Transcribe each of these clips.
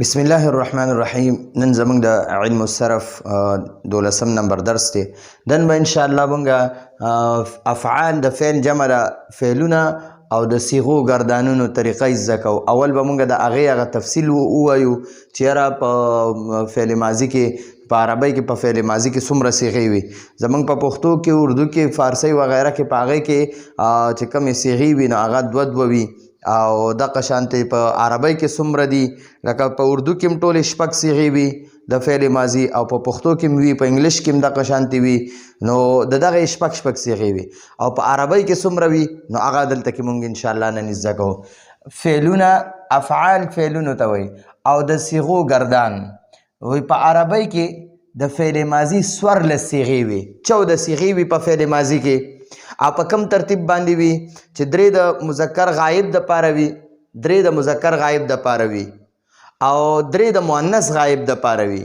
بسم الله الرحمن الرحیم. نن زمونږ د علم الصرف دولسم نمبر درس دی. نن به ان شاء الله مونږ افعال، د فعل جمع ده، فعلونه او د صیغو ګردانونو طریقه زده کوو. اول به مونږ د هغې هغه تفصیل ووایو چې یاره په فعل ماضي کې، په عربۍ کې په فعل ماضي کې څومره صیغې وي. زمونږ په پښتو کې، اردو کې، فارسۍ وغیره کې په هغې کې چې کومې صیغې وي نو هغه دوه دوه وي، او دغه شانتې په عربۍ کې څومره دي. لکه په اردو کې هم ټولې شپږ صیغې وي د فعل ماضي، او په پښتو کې هم وي، په انګلیش کې هم دغه شانتې وي. نو د دغه شپږ شپږ صیغې وي، او په عربۍ کې څومره وي نو هغه دلته کې مونږ انشاءالله نن زده کوو. فعلونه، افعال فعلونو ته وایي، او د صیغو ګردان وایي. په عربۍ کې د فعل ماضي 14 صیغې وي، 14 صیغې وي په فعل ماضي کې. او په کم ترتیب باندې وي؟ چې درې د مذکر غایب د پاره وي، درې د مذکر غایب د پاره وي، او درې د مؤنث غایب د پاره وي.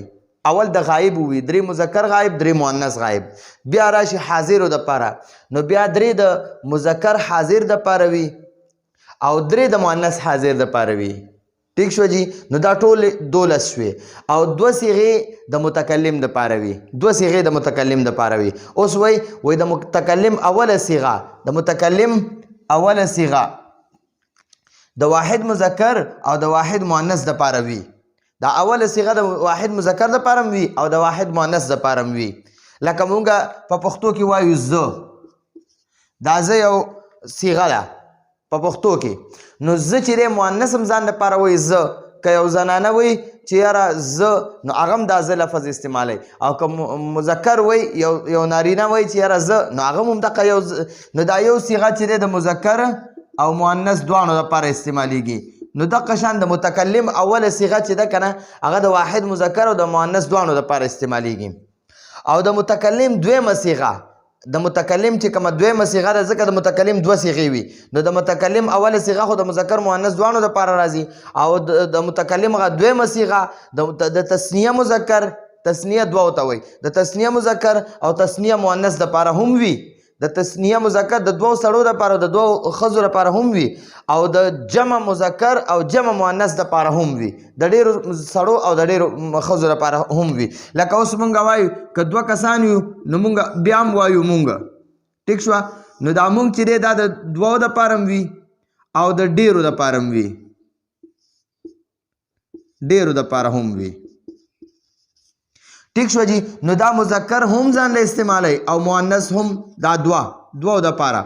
اول د غایب وي، درې مذکر غایب، درې مؤنث غایب. بیا راشي حاضرو د پاره، نو بیا درې د مذکر حاضر د پاره وي او درې د مؤنث حاضر د پاره وي. ټیک شو جی؟ نو دا ټول 12 شوې. او دوه صیغې د متکلم د پاره وي، دوه صیغې د متکلم د پاره وي. اوس وای د متکلم اوله صیغه، د متکلم اوله صیغه د واحد مذکر او د واحد مؤنث د پاره وي. دا اوله صیغه د واحد مذکر د پاره وي او د واحد مؤنث د پاره وي. لکه مونږ په پښتو کې وایو زه، دا زه یو صیغه ده په پښتو کې. نو زه چې دی مؤنث هم ځان دپاره وایي زه، که یو زنانه وایي چې یاره زه، نو هغه هم دا زه لفظ استعمالوي. او که مذکر وایي، یو نارینه وایي چې یاره زه، نو هغه هم دقه یو. نو دا یو صیغه چې دی د مذکر او مؤنث دواړو دپاره استعمالیږي. نو دقه شان د متکلم اوله صیغه چې ده که نه، هغه د واحد مذکر او د مؤنث دواړو دپاره استعمالیږي. او د متکلم دویمه صیغه، د متکلم چې کومه دویمه صیغه ده، ځکه د متکلم دوه صیغې وي، نو د متکلم اوله صیغه خو د مذکر مؤنث دواړو دپاره راځي، او د متکلم هغه دویمه صیغه د تثنیه مذکر، تثنیه دوو ته وایي، د تثنیه مذکر او تثنیه مؤنث دپاره هم وي. د تثنیه مذکر د دوو سړو دپاره، د دوو ښځو دپاره هم وي، او د جمع مذکر او جمع مؤنث دپاره هم وي، د ډېرو سړو او د ډېرو ښځو دپاره هم وي. لکه اوس مونږ وایو که دوه کسان یو نو مونږ بیا هم وایو مونږ. ټیک شوه؟ نو دا مونږ چې دی دا د دوو دپاره هم وي او د ډېرو دپاره هم وي، ډېرو دپاره هم وي. ټیک شو جی؟ نو دا مذکر هم ځان له استعمالوي او مؤنث هم، دا دوه دوو دپاره،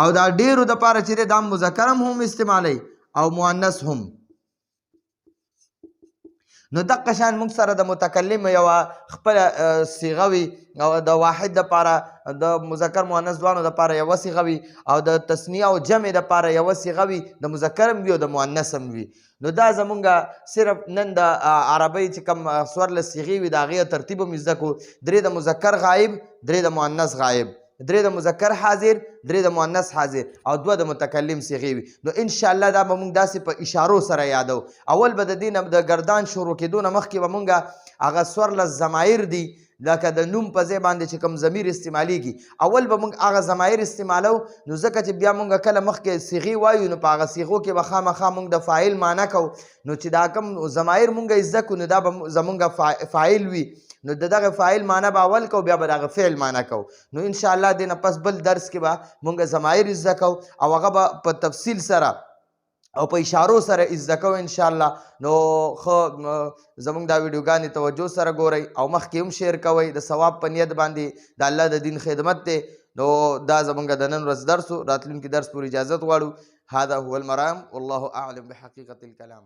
او دا ډېرو دپاره چې دی دا مذکر هم استعمالوي او مؤنث هم. نو دقه شان موږ سره د متکلم یوه خپله صیغه وي، او د واحد دپاره د مذکر مؤنث دواړو دپاره یوه صیغه وي، او د تثنیه او جمع دپاره یوه صیغه وي، د مذکر هم وي او د مؤنث هم وي. نو دا زمونږ صرف نن د عربۍ چې کوم 14 صیغې وي د هغې ترتیب هم زده کړو. درې د مذکر غایب، درې د مؤنث غایب، درې د مذکر حاضر، درې د مؤنث حاضر، او دوه د متکلم صیغې وي. نو انشاءالله دا به مونږ داسې په اشارو سره یادو. اول به د دې نه د ګردان شروع کېدو نه مخکې به مونږ هغه 14 ضمایر دي، لکه د نوم په ځای باندې چې کوم ضمیر استعمالیږي، اول به مونږ هغه ضمایر استعمالو. نو ځکه چې بیا مونږ کله مخکې صیغې وایو نو په هغه صیغو کې به خامخا مونږ د فاعل معنی کوو. نو چې دا کوم ضمایر مونږ زده کړو نو دا به زمونږ فاعل وي. نو د دغه فاعل معنی به اول کوو، بیا به د هغه فعل معنی کوو. نو انشاءالله دې نه پس بل درس کې به مونږ ضمایر زده کوو، او هغه به په تفصیل سره او په اشارو سره زده کوو انشاءالله. نو ښه زمونږ دا ویډیوګانې توجه سره ګورئ او مخکې هم شیر کوئ د ثواب په نیت باندې، د الله د دین خدمت دی. نو دا زمونږ د نن ورځ درس و. راتلونکي درس پورې اجازت غواړو. هذا هو المرام والله اعلم بحقیقة الكلام.